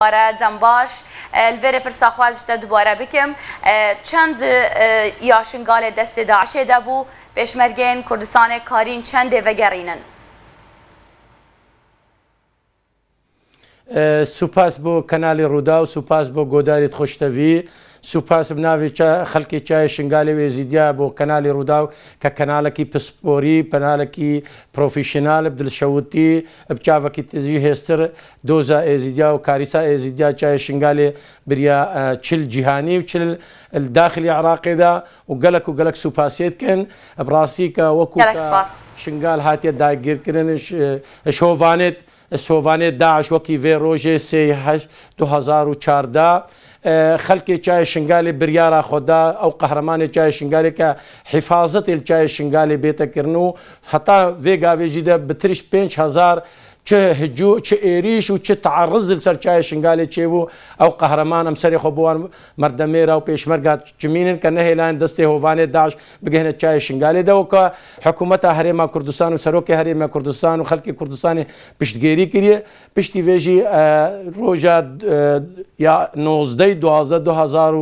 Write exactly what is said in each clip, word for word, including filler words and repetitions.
Dubare dem baş. E, li vê rê pirsa xwe ez ji te dubare bikim. E, çend, e, ya Şingalê destê DAIŞê de bû, pêşmergên Kurdistanê karîn çendê vegerînin? E, supas bo kanalê Rûdaw, supas bo godarê xweştevî, supas bi navê ça-, xelkê Çayê Şingalê û Êzîdiya bo kanalê Rûdaw, ke kanalekî pisporî, kanalekî profesyonel, bi dilşewitî, bi çavekî tijî hêstir doza Êzîdiya û karîsa Êzîdiya Çayê Şingalê biriya, e, çil cîhanî û çil li daxilî Iraqê de û gelek û gelek supasê dikin. Bi rastî ke wekû Gelek ke supas. Şingal hatiye dagirkirin, ji, ji Hovanê, ji Hovanê DAIŞ wekî vê rojê sê heşt du hezar û çardeh, e, xelkê Çayê Şingalê biryara xwe da, ew qehremanê Çayê Şingalê ke hifazet li Çayê Şingalê bête kirin û heta vê gavê jî de bitir ji pênc hezar çi hicû, çi êrîş û çi teerriz li ser Çayê Şingalê çêbû. Ew qehreman em serê xwe bi wan merdemêra û pêşmerga çimînin ke nehêlayin destê Hovanê DAIŞ bigihine Çayê Şingalê de. Weke Hikûmeta Herêma Kurdistan û Serokê Herêma Kurdistan û xelkê Kurdistanê piştgêrî kiriye. Piştî vê jî, e, roja, e, ya nozdeh duwazdeh du hezar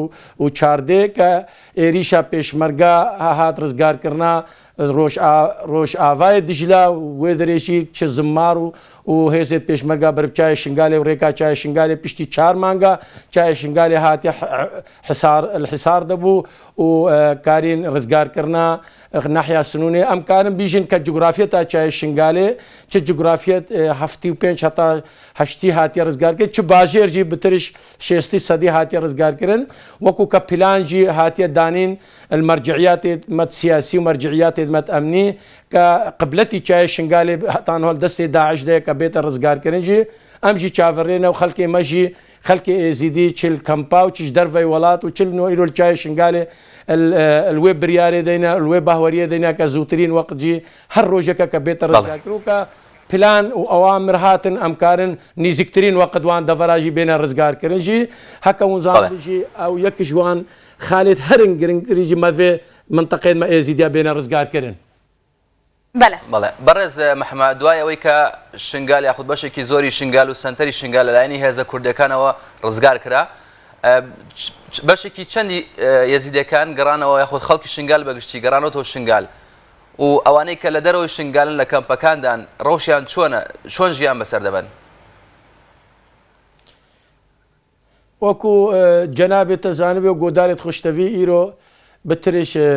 û çardeh ke êrîşa pêşmerga ha-, hat rizgarkirina Roja-, Rojavayê Dicla, wê derê jî çi Zimmar û, û hêzên pêşmerga berib Çayê Şingalê û rêka Çayê Şingalê piştî çar manga Çayê Şingalê hatiye h-, hisar, li hisar de bû û, e, karîn rizgarkirina, e, nahya Sinûnê. Em karin bîjin ke cografiyeta Çayê Şingalê çi cografiyet, e, heftê û pênc heta heştî hatiye rizgarkirin, çi bajêr jî bitir ji şêstî sedî hatiye rizgarkirin. Wekû ke plan jî hatiye danîn, li merciyatê me siyasî û merciyatê me emnî, ke qibletî Çayê Şingalê heta niha li destê DAIŞ de ye ke bête rizgarkirin jî, em jî çaverê ne û xelkê me jî, xelkê Êzîdî, çi li kampa û çi ji derveyî welat û çi li no îro li Çayê Şingalê, li, li wê biryarê de ne, li wê bahweriyê de ne ke zûtirîn wext jî her rojeke ke bête Belê. rizgarkirin û ke plan û awamir hatin, em karin nîzîktirîn weqt wan devera jî bêne rizgarkirin jî. Heke hûn zanibin Belê. jî ew yek ji wan xalêt herin giringtirî jî me vê minteqên me Êzîdiya bêne rizgarkirin. Belê. بەڵێ. بەڕێز، ئە، محەممەد، دوای ئەوەی کە شنگال یاخود بەشێکی زۆری شنگال و سەنتەری شنگال لەلایەنی هێزە کوردیەکانەوە ڕزگار کرا، ئە، چ-، چ-، بەشێکی چەندی، ئە، یەزیدیەکان گەڕانەوە، یاخود خەڵکی شنگال بەگشتی گەڕانەوەتەوە شنگال؟ و ئەوانەی کە لە دەرەوەی شنگالن، لە کەمپەکاندان، ڕەوشیان چۆنە؟ چۆن ژیان بەسەر دەبەن؟ Wekû, e, cenabê te zanibe û godarê xweştevî îro bitirê ji,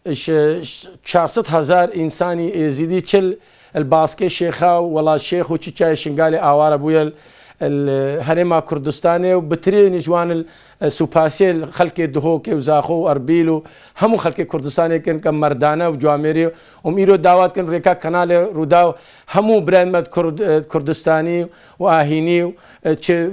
ji çar sed hezar însanî êzîdî çil li Baskê Şêxa û Welat Şêx û çi Çayê Şingalê aware bûye, li Herêma Kurdistanê û bitirênî ji wan li, e, supasê li xelkê Duhokê û Zaxo û Erbîl û hemû xelkê Kurdistanê kirin ke merdane û camêrî û îro dawa dikin rêka kanalê Rûdaw hemû birayên me Kurd-, e, Kurdistanî û ahînî û, e, çi, e, e,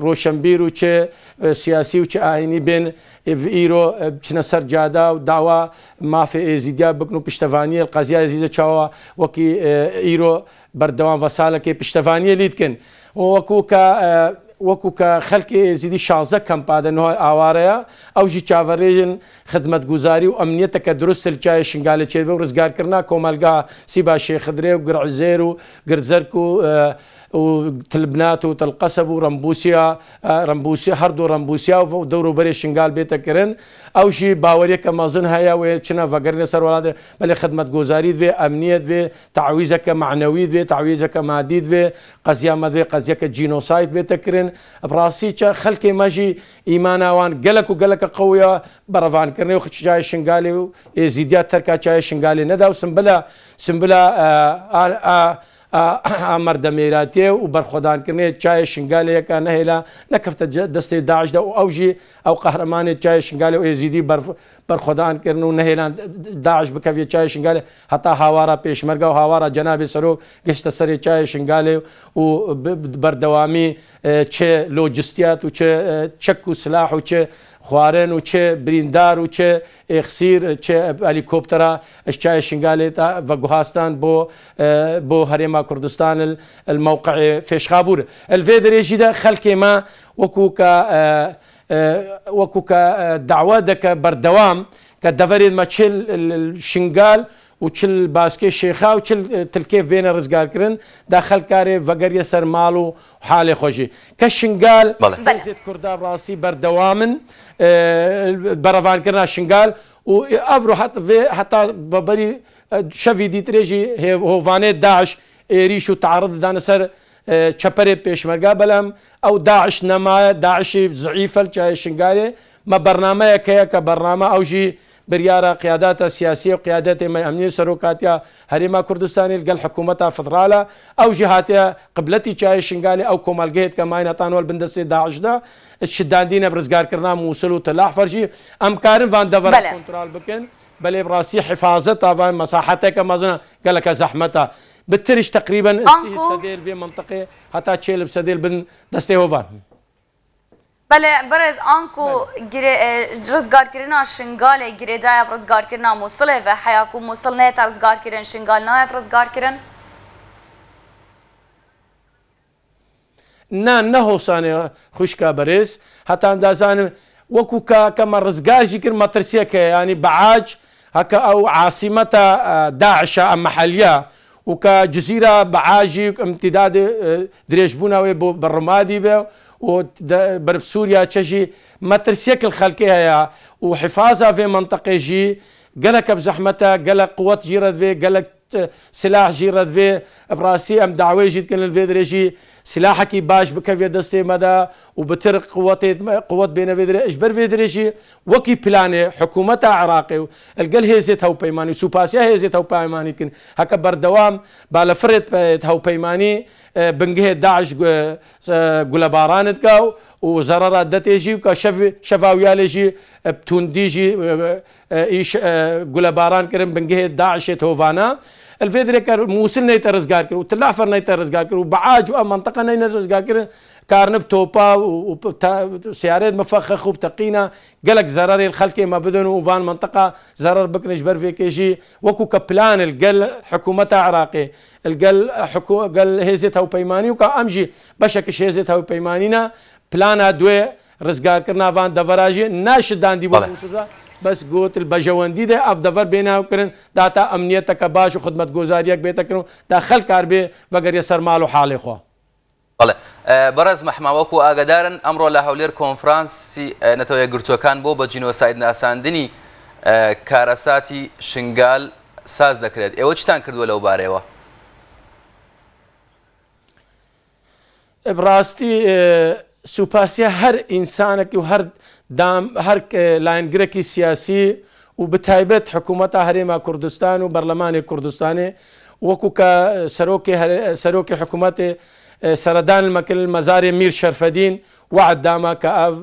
roşenbîr û çi, e, siyasî û çi ahînî bên, e, vi îro, e, çine ser cada û dawa mafê Êzîdiya bikin û piştevaniyê li qeziya Êzîdê çawa wekî, e, îro berdewam ve salekê piştevaniyê lî dikin. Û wekû ke, e, wekû ke xelkê Êzîdî şazdeh kempa de niha aware ye, ew jî çaverêjin xidmetguzarî û emniyeteke durust li Çayê Şingalê çêbe û rizgarkirina komelga Sîba Şêxidrê û Girezêr û Girzerk û, e, û Tilbnat û Telqeseb û Rembûsiya, e, Rembûsiya, her du Rembûsiya û dewr û berê Şingal bête kirin. Ew jî baweriyeke mezin heye wê çine vegerîne ser welatê, belê xidmetguzarî divê, emniyet divê, tawîzeke manewî divê, tawîzeke madî divê, qeziya me divê qeziyeke cînosayd bête kirin. Bi rastî çi xelkê me jî îmana wan gelek û geleke qewî ye, berevankirinê û Çayê Şingalê û êzîdiya terka Çayê Şingalê neda û simbila, simbila, e, a, a, a, a merdemêratiyê û berxwedankirinê Çayê Şingalê yeka nehêla nekefte ce-, destê DAIŞ de û ew jî, ew qehremanê Çayê Şingalê û êzîdî berf-, berxwedan kirin û nehêlan DAIŞ bikevye Çayê Şingalê heta hawara Pêşmerga û hawara Cenabê Serok gihişte serê Çayê Şingalê û bi, bi berdewamî, e, çi lojistiyat û çi, e, çek û silah û çi xwarin û çi birîndar û çi êxsîr, çi helîkoptera ji Çayê Şingalê ta veguhastan bo, e, bo Herêma Kurdistan li, li mewqeê Fêşxabûr. Li vê derê jî de xelkê me wekû ke, e, e, wekû ke, e, dawa dike berdewam ke deverên me çi li, li, li Şingal û çil baskê şêxa û çil, e, tilkêv bêne rizgarkirin, da xelk karê vegeriye ser mal û halê xwe jî. Ke Şingal, Belê. Belê. Hêzêt Kurda bi rastî berdewam in, e, berevankirina Şingal û, e, ev ro het-, vê heta veberî, e, şevî dîtirê jî hê-, hovanê DAIŞ êrîş û tearid dane ser, e, çeperê pêşmerga, belem ew DAIŞ nemaye, DAIŞî zîîf e li çayê Şingalê. Me bernameyek heye ke bername ew jî biryara qiyadata siyasî û qiyadetê me emnî serokatiya Herêma Kurdistanê li gel hikûmeta federal e. Ew jî hatiye qibletî çayê Şingalê, ew komelgehê dike mayîn hetan wal bin destê DAIŞ de. Şidandîne bi rizgarkirina Mûsil û Tel Ahfer jî em karin van devera Belê. Kontrol bikin. Belê bi rastî hifazeta van mesaheteke mezin e, geleke zehmet e. Bi tirş teqrîben sî sedê li vê mintiqê heta çêl bi sedê li bin destê hovan. Belê, birêz, anku Belê. Gire-, e, rizgarkirina Şingalê girêdaya bi rizgarkirina Mûsilê ve, heya ku Mûsil neyete rizgarkirin, Şingal nayet rizgarkirin? Na, ne hosanê xwişka berêz. Heta em dazanin, wekû ka, ka me rizgar jî kir, metirsiyek heye. Yanî Beac, heke ew asîmeta, e, DAIŞ e, em meheliya. û ka Cizîra Beajî û îmtîdadê, e, dirêjbûna wê bo, bi Rimadî be û de, ber bi Sûriya çe jî metirsiyek li xelkê heye û hifaza vê mintiqê jî gelek bi zehmet e, gelek quwet jî re divê, gelek, e, silah jî re divê. Bi rastî em dawê jî dikin li vê dirê jî silahekî baş bikevê destê me de û bi tir quwetê, quwet bêne vê dirê. Ji ber vê dirê jî wekî planê hikûmeta Iraqê û li gel hêzê hewpeymanî û supasiya hêzê hewpeymanî dikin. Heke berdewam balefirê hewpeymanî, e, bingehê DAIŞ gu-, e, gulebaran dike û zerera detê jî û ka şev-, şeva wiyalê jî, e, bi tundî jî, e, e, îş, e, gulebaran kirin bingehê DAIŞê tovana. Li vê dirê ke Mûsil neyte rizgar kir û Til Ahfer neyte rizgar kir û Beac û ev mintiqa neyne rizgar kirin, karine bi topa û, û bi te-, seyarê mifexex û bi teqîna gelek zererê li xelkê me bidin û van mintiqa zerer bikin. Ji ber vêkê jî wekû ke plan li gel hikûmeta Iraqê, li gel hikû-, gel hêzê hewpeymanî û ka em jî beşek ji hêzê hewpeymanî ne, plana duê rizgarkirina van devera jî naşidandî bo Belê. Mûsil re, bes got li bejewendî de ev dever bêne hewkirin, da ta emniyeteke baş û xidmetgozariyek bête kirin, da xelk kar bê vegeriye ser mal û halê xwe. بەڵێ. ئە، بەڕێز مەحما، وەکو ئاگادارن، ئەمڕۆ لە هەولێر کۆنفرانسی، ئە، نەتەوە یەکگرتووەکان بۆ بە جینۆساید ناساندنی، ئە، کارەساتی شنگال ساز دەکرێت. ئێوە چتان کردووە لەو بارەیەوە؟ Bi rastî, e, supasiya her însanekî û her dam-, her, e, layîngirekî siyasî û bi taybet hikûmeta Herêma Kurdistan û Berlemanê Kurdistanê, wekû ke serokê here-, serokê hikûmetê, e, seredan li me kir li mezarê Mîr Şerfedîn, we'd dama ke ev,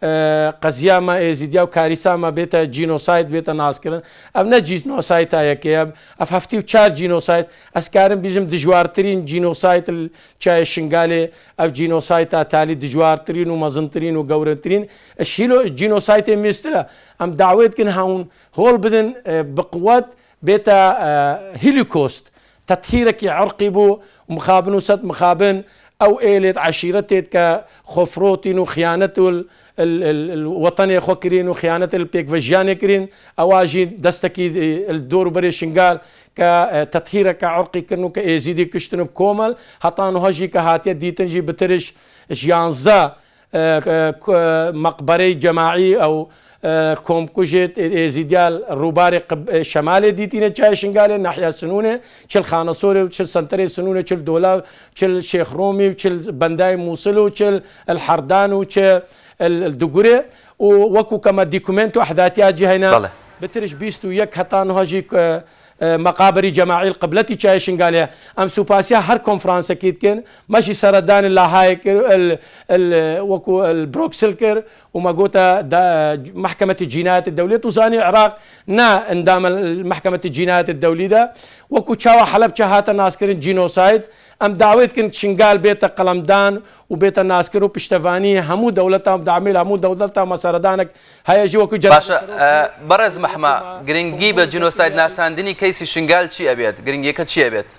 e, qeziya me Êzîdiya û karîsa me bête cînosayd, bête naskirin. Ev ne cînosayta yekê ye, ev heftê û çar cînosayd. Ez karim bîjim dijwartirîn cînosayd li çayê Şingalê, ev cînosayta talî dijwartirîn û mezintirîn û gewretirîn. Ji hîlo cînosaytê mêstir e. Em dawê dikin hewin hol bidin, e, bi quwet bête, e, hîlîkost. Tethîrekî irqî bû û mixabin û sed mixabin ew êlêt eşîretêt ke xwe firotîn û xiyanet û l-, l-, l-, l-, wetenê xwe kirîn û xiyanet li pêkvejiyanê kirîn. Ewa jî destekî, e, li dor û berê Şingal ke, e, tethîreke irqî kirin û ke Êzîdî kiştin û bi komel heta niha jî ke hatiye dîtin jî bitir ji yanzdeh, e, e, ku-, e, meqberey cemaî ew, e, komkujê Êzîdiya li rûbarê qib-, e, şemalê dîtîne çayê Şingalê, nahiya Sinûnê, çil Xanesorê û çil senterê Sinûnê, çil Dola, çil Şêxromî û çil Bendayê Mûsil û çil El Herdan û çi El, El Dugurê û wekû ke me dîkumento ehdatiya cî heyna Bele. Bitir ji bîst û yek heta niha jî, e, e, meqaberî cemaî li qibletî çayê Şingalê ye. Em supasiya her konferansekî dikin. Me jî seredanê Lahayê kir, el, el, wekû el Bruksel kir û me gote da, Mehkemetî Cînayetê Dewlî tu zanî Iraq ne endam el Mehkemetî Cînayetê Dewlî de. Wekû çawa Helebçe hate naskirin cînosayd, em dawê dikin Şingal bête qelemdan û bête naskir û piştevanî hemû dewleta, damêl hemû dewleta me seredanek heye jî wekû Cenab-ı باشە، Serok ئە، jî بەڕێز مەحما، گرنگی بە جینۆساید ناساندنی کەیسی شنگال چی ئەبێت؟ گرنگیەکە چی ئەبێت؟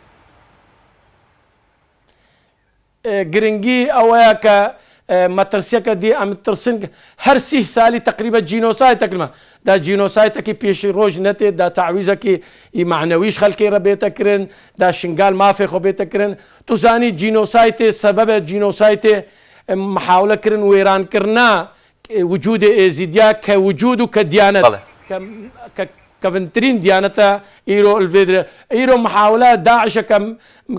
E, giringî ew ye ke E, metirsiyeke dî em tirsin, her sîh salî teqrîben cînosaytek li me. Da cînosaytekî pêşî roj netê, da tawîzekî î manewî ji xelkê re bête kirin, da Şingal mafê xwe bête kirin. Tu zanî cînosaytê, sebebe cînosaytê, e, mihawle kirin wêrankirina, e, wicûdê Êzîdiya ke wicûd û ke diyanet. Bele. Ke, ke kevintirîn diyaneta îro li vê dire. Îro mihawila DAIŞ'e ke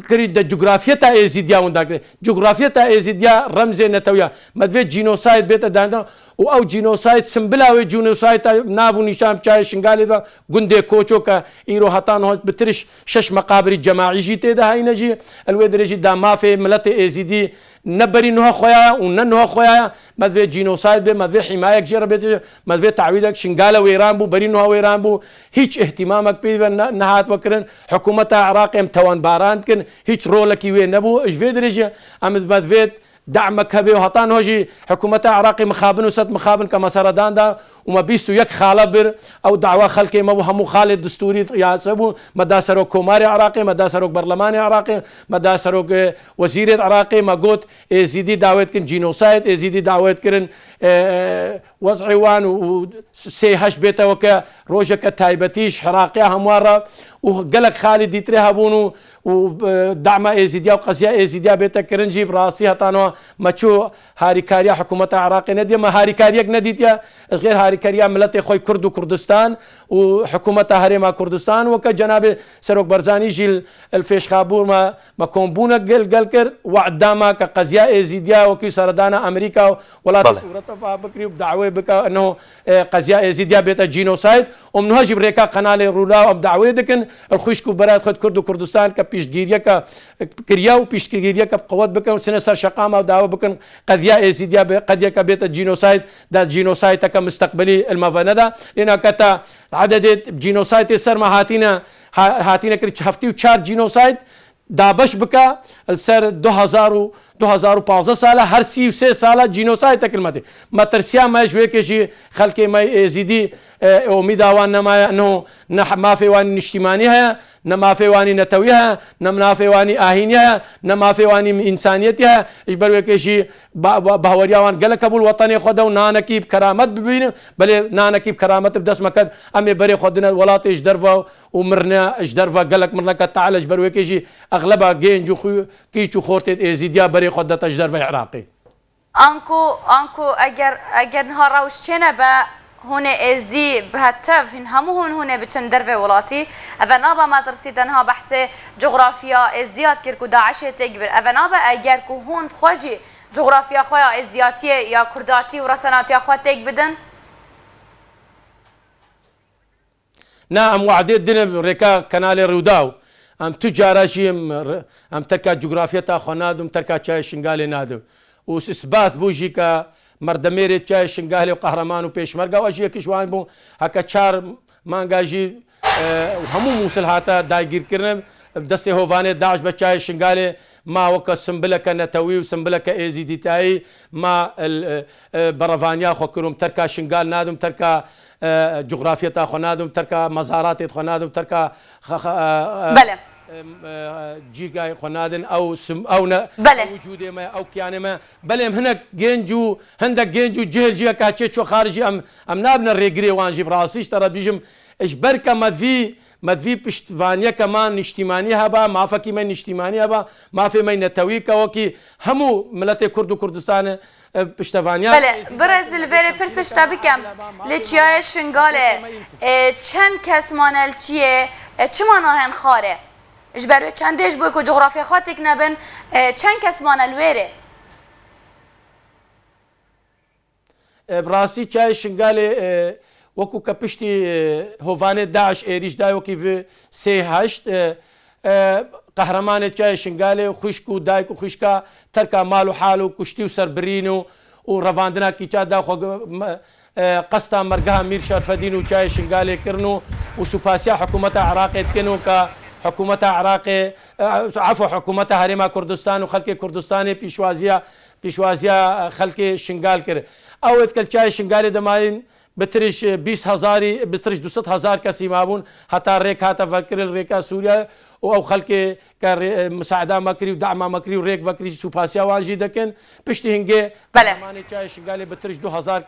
kirî de cografyeta Êzîdiya winda kirî. Cografyeta Êzîdiya remzê netewiya. Me divê cînosayd bête danda û ew cînosayd simbila wê cînosayda nav û nîşan çayê Şingalê de gundê Koço ke îro heta niha bi tiriş şeş meqabirî cemaî jî tê de heyne jî. El wê dirê jî da mafê miletê Êzîdî ne berî niha xwe ya û ne niha xwe ya. Me divê cînosayd bê, me divê hîmayek jê re bête, me divê tawîdek Şingale wêran bû, berî niha wêran bû. Hîç îhtîmamek pê ve ne, nehat vekirin. Hikûmeta Iraqê em tewanbaran dikin. Hîç rolekî wê nebû. Ji vê dirê jî em, me divê demek hebe û heta niha jî hikûmeta Iraqê mixabin û sed mixabin ke me seredan da û me bîst û yek xale bir. Ew dawa xelkê me bû, hemû xalê distûrî ya se bû. Me da serok komarê Iraqê, me da serok berlemanê Iraqê, me da serok, e, wezîrê Iraqê, me got, Êzîdî dawet kirin cînosayd, Êzîdî dawet kirin, e, e, wez'ê wan û, û sê heşt bête weke rojeke taybetî ji Iraqiya hemwar re û gelek xalî dîtirê hebûn û, û, e, dama Êzîdiya û qeziya Êzîdiya bête kirin jî bi rastî heta niha me çû harîkariya hikûmeta Iraqê nediye, me harîkariyek nedîtiye, ji xêr harîkariya miletê xwe Kurd û Kurdistan û hikûmeta Herêma Kurdistan weke cenabê Serok Barzanî jî li, li Pêşxabûr me, me kombûnek gel gel kir, we'd da me ke qeziya Êzîdiya wekî seredana Amerîka û welatê Bele. Ewropa bikirî û dawê bike, enho, e, qeziya Êzîdiya bête cînosayd. Em niha jî bi rêka qenalê Rûdaw em dawê dikin, el xwişk û berayet xwe di Kurd û Kurdistan ke piştgiriyeke kiriye û piştgiriyeke bi qewet bikin û çine ser şeqama û dawa bikin qediya Êzîdiya be, qediyeke bête cînosayd, da cînosaydeke misteqbelî il me veneda. Lê naketa ededê cînosaydê ser me hatîne, ha-, hatîne kir heftê û çar cînosayd, dabeş bike li ser du hezar û, du hezar û pazdeh sala, her sî û sê sala cînosaydek li me tê. Metirsiya me ji wê ke jî xelkê me Êzîdî, e, umîda wan nemaye, no, ne mafê wan niştîmanî heye, ne mafê wan netewî heye, ne mafê wan ahînî heye, ne mafê wan însaniyetî heye. Ji ber wê ke jî ba-, ba-, bahweriya wan gelek hebû li wetenê xwe de û nanekî bi keramet bibînin, belê nanekî bi keramet bi dest me ket, em ê berê xwe dine welatê ji derve û mirne ji derve gelek mirneke te'le ji ber wê ke jî exleba gênc û xu-, kîç û xortê Êzîdiya berê xwe dete ji derve Iraqê. Anku, anku eger, eger niha rewş çênebe, hûn ê Êzdî bi hetev, hîn hemû hûn, hûn ê biçin dervê welatî. Eve nabe metirsî tenha behsê cografya Êzdiya dikir ku DAIŞê têk bir. Eve nabe eger ku hûn bi xwe jî cografya xwe ya Êzdiyatiyê, ya Kurdatî û resenatiya xwe têk bidin? Na, em we'dê dine rêka kanalê Rûdaw. Em tu cara jî em, em terka cografyeta xwe nadin, terka çayê Şingalê nadin. Û isbat bû jî ke merdemêrê çayê Şingalê û qehreman û pêşmerga we jî yekî ji wan bû. Heke çar manga jî, e, hemû Mûsil hate daygîrkirin. Destê hovanê DAIŞ be çayê Şingalê ma weke simbileke netewî û simbileke êzîdîtayî ma, e, e, berevaniya xwe kirim. Terka Şingal nadim, terka, e, cografyeta xwe nadim, terka mezaratê xwe nadim, terka xe-, xe-, e, e, Belê. em, e, cîgayê xwe nadin, ew sim-, ew ne, Belê. ew wicûdê me, ew kiyanê me. Belê em hinek gênc û, hindek gênc û cihil jî, heke çê ço xarijî em, em nabine rêgirê wan jî. Bi rastî ji te re bîjim, ji ber ke me vî, me vî piştvaniyeke me niştîmanî heba, mafekî me niştîmanî heba, mafê me netewî ke wekî hemû miletê Kurd û Kurdistanê, e, piştevaniya Belê, birêz li vêrê pirsê ji te bikem. Li çiyayê Şingalê, e, çend kes mane li çiyê, e, çima nahên xarê? Ji ber wê çendê ji bo ku cografya xwe têk nebin, e, çend kes mane li wêrê? E, bi rastî çayê Şingalê, e, wekû ke piştî, e, hovanê DAIŞ êrîş dayê wekî vi sê heşt, e, e, qehremanê çayê Şingalê, xwişk û dayik û xwişka terka mal û hal û kuştî û serbirîn û, û revandina kîça da xwe, me-, e, qesta mergeha Mîr Şerfedîn û çayê Şingalê kirin û, û supasiya hikûmeta Iraqê dikin û ke hikûmeta Iraqê, e, efo, hikûmeta Herêma Kurdistan û xelkê Kurdistanê pîşwaziya, pîşwaziya xelkê Şingal kir. Ew êt ke li çayê Şingalê de mayîn, Bitirîş, e, bîst hezarî, bitirîş du sed hezar kesî mabûn, heta rêk hate vekirin rêka Sûriye û ew xelkê ke rê-, e, musaeda me kirî û dema me kirî û rêk vekirî supasiya wan jî dikin. Piştî hingê Belê. Qehremanê Çayê Şingalê bitirîş du hezar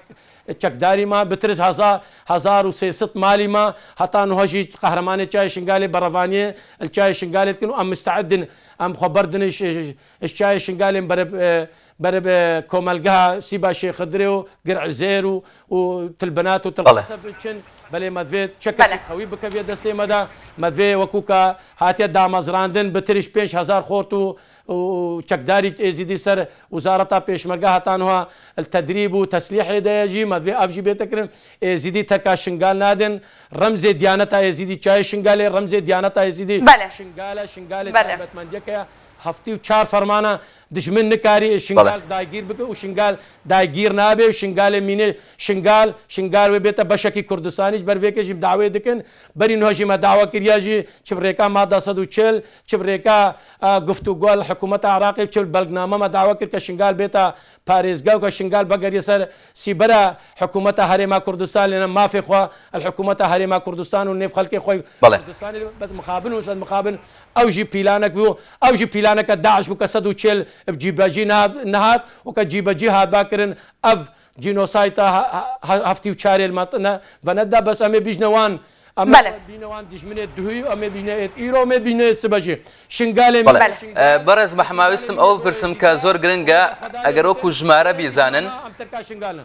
çekdarî me, bitirîş heza-, hezar û sê sed malî me, heta niha jî Qehremanê Çayê Şingalê berevaniyê li Çayê Şingalê dikin û em misteid in, em xwe berdin ji, ji, ji Çayê Şingalê berib, e, berib, e, komelgeha Sîba Şêx Xidirê û Gir Izêr û, û Til Binat û Til Belê. Qeseb biçin. Belê me divê çekekî Belê. qewî bikevî destê me de. Me divê wekû ka hatiye damezrandin, bitirîş pênc hezar xort û, û çekdarî Êzîdî ser Wezareta Pêşmerge heta niha li tedrîb û teslîhê de ye jî. Me divê ev jî bête kirin. Êzîdî terka Şingal nadin. Remzê diyaneta Êzîdî Çayê Şingalê, remzê diyaneta Êzîdî Belê. Şingal e, Şingalê Belê. taybetmendiyeke ye. Heftê û çar fermana dijmin nikarî Şingal Belê. daygîr bike û Şingal daygîr nabe û Şingalê mîne Şingal, Şingal wê bête beşekî Kurdistanî, ji ber vê yekê jî em dawê dikin. Berî niha jî me dawa kiriya jî çi bi rêka mada sed û çil, çi bi rêka, e, guftûgoya li hikûmeta Iraqê, çi bi belgname me dawa kir ke Şingal bête parêzgeh û ke Şingal bigeriye ser sîbera hikûmeta Herêma Kurdistan, lê ne mafê xwe li hikûmeta Herêma Kurdistan û nêv xelkê xwe Belê. Kurdistanê de, bes mixabin û sed mixabin. Ew jî pîlanek bû, ew jî pîlaneke DAIŞ bû ke sed û çil bi cîbecî nehat, nehat û ke cîbecî hat ba kirin, ev cînosayta ha-, ha-, heftê û çarê li me ne, veneda, bes em ê bîjne wan, em ê Belê. bîne wan dijminê duhî, em ê bîne êt îro, em ê bîne êt sibe jî. Şingalê Belê. Belê. Şingal, E, Berez Mehma, wîstim ew bipirsim ke zor giring e, eger wekû jimare bîzanin. Em terka Şingal in.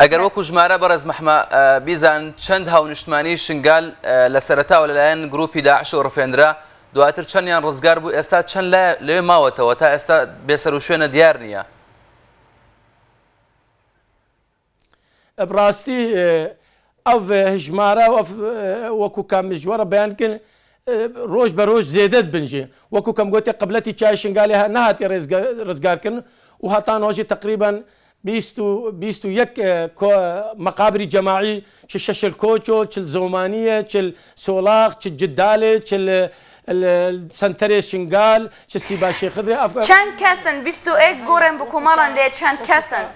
Eger wekû jimare Berez Mehma, e, bîzan çend hawniştmanî Şingal, e, li sereta û li layen grûpî DAIŞ û rifêndira, duatir çendiyan rizgar bû, êsta çend li, li wê mawetewe, ta êsta bêserûşwêne diyar niye. Bi rastî, e, ev, e, jimare û ev, e, wekû ka min ji we re beyan dikin, e, roj be roj zêde dibin jî. Wekû ka min gotê, qibletî Çayê Şingalê he-, nehatiye rêzge-, rizgarkirin û heta niha jî teqrîben bîst û, bîst û yek, e, ko-, meqabirî cemaî, çi Şeşil Koço, çi li Zomaniyê, çi li Solax, çi Cidalê, çi li, li Senterê Şingal, çi Sîba Şêxidrê. Ev Çend kes in? Bîst û yek gorên bi komaran lê çend kes in?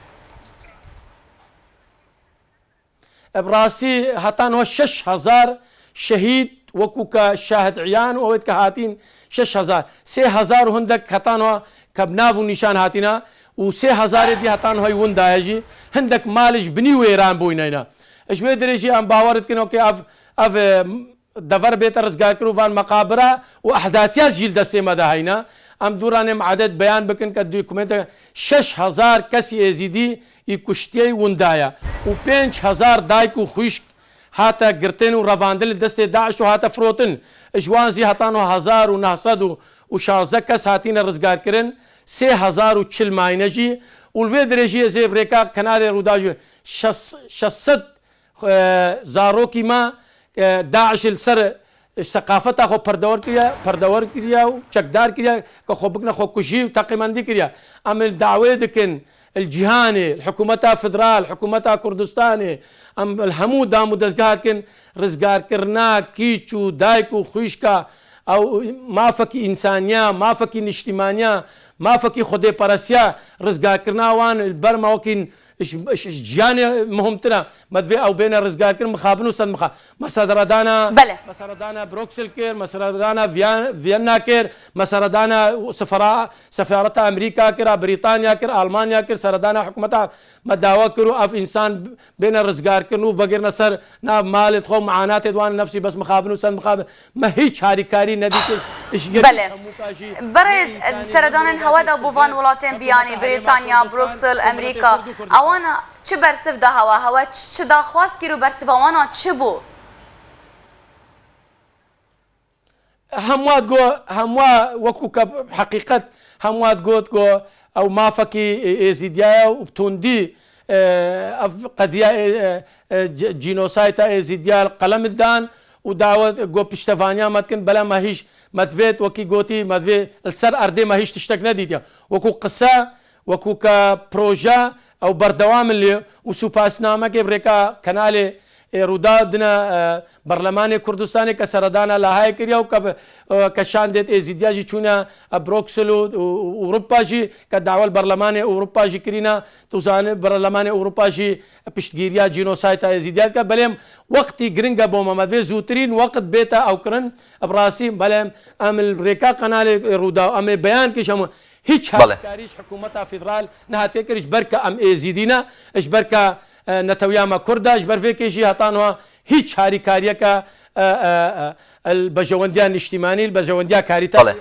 Bi rastî heta niha şeş hezar şehîd, wekû ke şahid iyan û ewêt ke hatîn şeş hezar. Sê hezar û hindek heta niha ke bi nav û nîşan hatîne û sê hezarê dî heta niha winda ye jî. Hindek malê ji binî wêran bûyne ne. Ji wê dirê jî em bawer dikin, okê, ev, ev, e, dever bête rizgarkirin û van meqabira û ehdatiya jî li destê me de heyne. Em dûranê me edet beyan bikin ke dokumente şeş hezar kesî Êzîdî î kuştiyê winda ye û pênc hezar dayik û xwişk hate girtin û revandin li destê DAIŞ û hate firotin. Ji wan zî heta niha hezar û neh sed û şazdeh kes hatine rizgarkirin, sê hezar û çil mayîne jî û li vê dirê jî ez ê bi rêka kenalê Rûdaw jî şeş, şeş sed e, zarokî me, e, DAIŞ li ser, e, seqafeta xwe perdewar kiriye, perdewar kiriye û çekdar kiriye ke xwe bikine xwekujî û teqîmendî kiriye. Em ê dawê dikin li cîhanê, li hikûmeta federal, hikûmeta Kurdistanê, em li hemû dam û dezgeha dikin rizgarkirina kîç û dayik û xwişka ew mafekî însaniya, mafekî niştîmaniya, mafekî xwedêperestiya, rizgarkirina wan li ber me wekî Ji, ji, ji ciyanê muhimtir e. Me divê ew bêne rizgarkirin, mixabin û sed mixa-, me seredana, Belê. me seredana Bruksel kir, me seredana Viyan-, Viyana kir, me seredana sefara-, sefareta Amerîka kir, a Brîtanya kir, Almanya kir, seredana hikûmeta me dawa kir û ev însan bêne rizgarkirin û vegirine ser nav malê xwe û meanatê wan nefsî, bes mixabin û sed mixabin. Me hîç harîkarî nedîtin. Ji yekî Belê. hemûka jî Berêz, ne însanî, seredanên ne hewe de bo van miletên biyanî, Brîtanya, Bruksel, Amerîka, ewana çi bersiv da hewe? Hewe çi, çi daxwaz kir û bersiva wana çi bû? Hemwa digo, hemwa wekû ke heqîqet, hemwa digot ku ew mafekî ê-, êzîdiya ye û bi tundî, e, ev qediya ê-, e, e, c-, cînosayta êzîdiya li qelem dan û dawet ku piştevaniya me dikin, bela me hîç, me divêt wekî gotî, me divê li ser erdê me hîç tiştek nedîtiye. Wekû qise, wekû ke proje, ew berdewam in lê û supasnamekê bi rêka kenalê ê Rûdaw dine, e, Berlemanê Kurdistanê ke seredana Lahayê kiriya û ke bi, e, ke şandêt Êzîdiya jî çûne, e, Bruksel û, û, û Ewropa jî ke dawa li Berlemanê Ewropa jî kirîne, tu zanî Berlemanê Ewropa jî piştgiriya cînosayta Êzîdiya dike. Belê em wextî giring e bo me, me divê zûtirîn wext bête ew kirin, bi rastî, belê em li rêka qenalê Rûdaw, em ê beyan kir ji hemû, hîç Belê. harîkarî ji hikûmeta federal nehatiye kir, ji ber ke em Êzîdî ne, ji ber ke, e, netewiya me Kurd e, ji ber vê kê jî heta niha hîç harîkariyeke, e, e, e, li bejewendiya niştîmanî, li bejewendiya karîta Belê.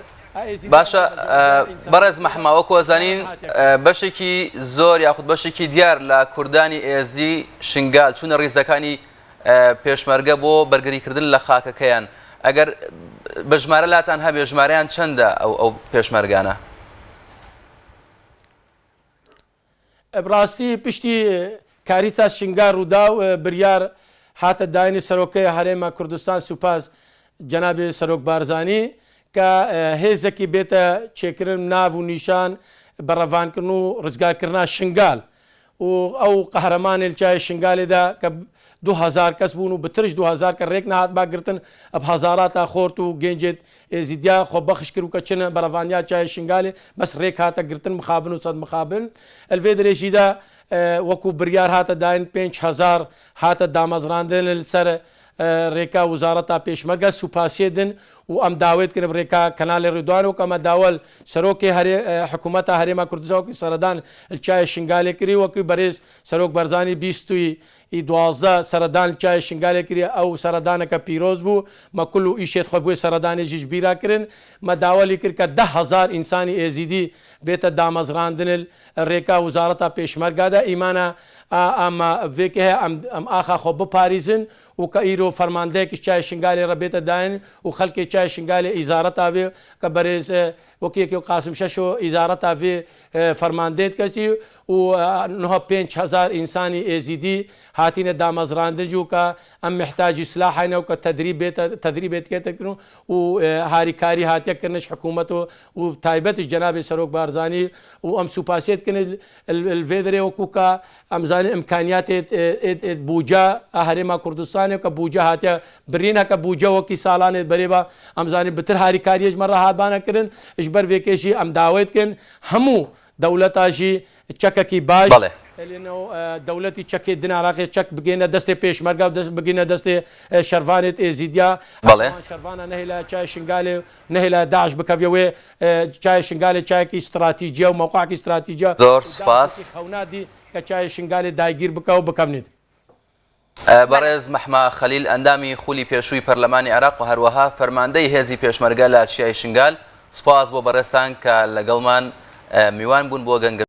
Baş e, e, berêz Mehma, wekû ez zanîn, e, beşekî zor yaxud beşekî diyar لە کوردانی ئێزدی شنگال چوونە ڕیزەکانی، e, پێشمەرگە بۆ بەرگریکردن لە خاکەکەیان. ئەگەر بەژمارە لاتان هەبێ، ژمارەیان چەندە ئەو، ئەو پێشمەرگانە؟ Bi rastî piştî Karîtas Şingal Rûdaw, e, biryar hate dayînê Serokê Herêma Kurdistan, spas cenabê Serok Barzanî, ke, e, hêzekî bête çêkirin, nav û nîşan, berevankirin û rizgarkirina Şingal. Û ew qehremanê li çayê Şingalê de ke du hezar kes bûn û bitir ji du hezar ke rêk nehat ba girtin, bi hezarata xort û gencê Êzîdiya xwe bexş kir û ke çin berevaniya çayê Şingalê, bes rêk hate girtin, mixabin û sed mixabin. Li vê dirêjî de, e, wekû biryar hate dayîn, pênc hezar hate damezrandin li ser, e, rêka Wizareta Pêşmerge, supasiyê din û em dawê dikin bi rêka Kanalê Rêdwan û ke me dawa li serokê herê-, e, hikûmeta Herêma Kurdistan wekî seredan li çayê Şingalê kirî, wekî berêz Serok Barzanî bîst û duwazdeh seredan li çayê Şingalê kirî, ew seredaneke pîroz bû. Me kul û îşêt xwe bi wê seredanê jî ji bîra kirin. Me dawa lî kir ke deh hezar însanî Êzîdî bête damezrandin li rêka Wizareta Pêşmerga de. Îmana a, a me vê kê heye, em, em axa xwe biparîzin û ke îro fermandeyek ji çayê Şingalê re bête dayîn û xelkê çayê Şingalê îzareta vê ke berêz, e, wekî yekê Qasim Şeşo îzareta vê, e, fermandê dike jî û, e, niha pênc hezar însanî Êzîdî hatîne damezrandin jî û ke em mihtacî silah hene û ke tedrîb bête, tedrîbê dike tekin û, e, harîkarî hatiye kirin ji hikûmet û, û taybet ji cenabê Serok Barzanî û em supasiyê dikin li, li, li vê derê wekû ke em zanin îmkaniyatê, e, ê, ê, bûca a Herêma Kurdistanê ke bûca hatiye birîn, heke bûca wekî salanê berê ba, em zanin bitir harîkariyê ji me re hatbane kirin. Ji ber vê kê jî em dawê dikin hemû dewleta jî çekekî baş Belê. Elîno, e, dewletî çekê din Iraqê çek bigêne destê pêşmerga, dest, bigêne destê, e, şervanê Êzîdiya. Belê. Şervana nehêla çayê Şingalê, nehêla DAIŞ bikevye wê, e, çayê Şingalê çayekî stratîjî ye û mewqekî stratîjî ye. Zor spas. Xewna dî ke çayê Şingalê daygîr bike û bikevnê. E, بەڕێز مەحما خەلیل، ئەندامی خولی پێشووی پەرلەمانی عێراق و هەروەها فەرماندەی هێزی پێشمەرگە لە چیای شنگال، سپاس بۆ بەڕێزتان کە لەگەڵمان، ئە، میوان بوون بۆ گەنگە.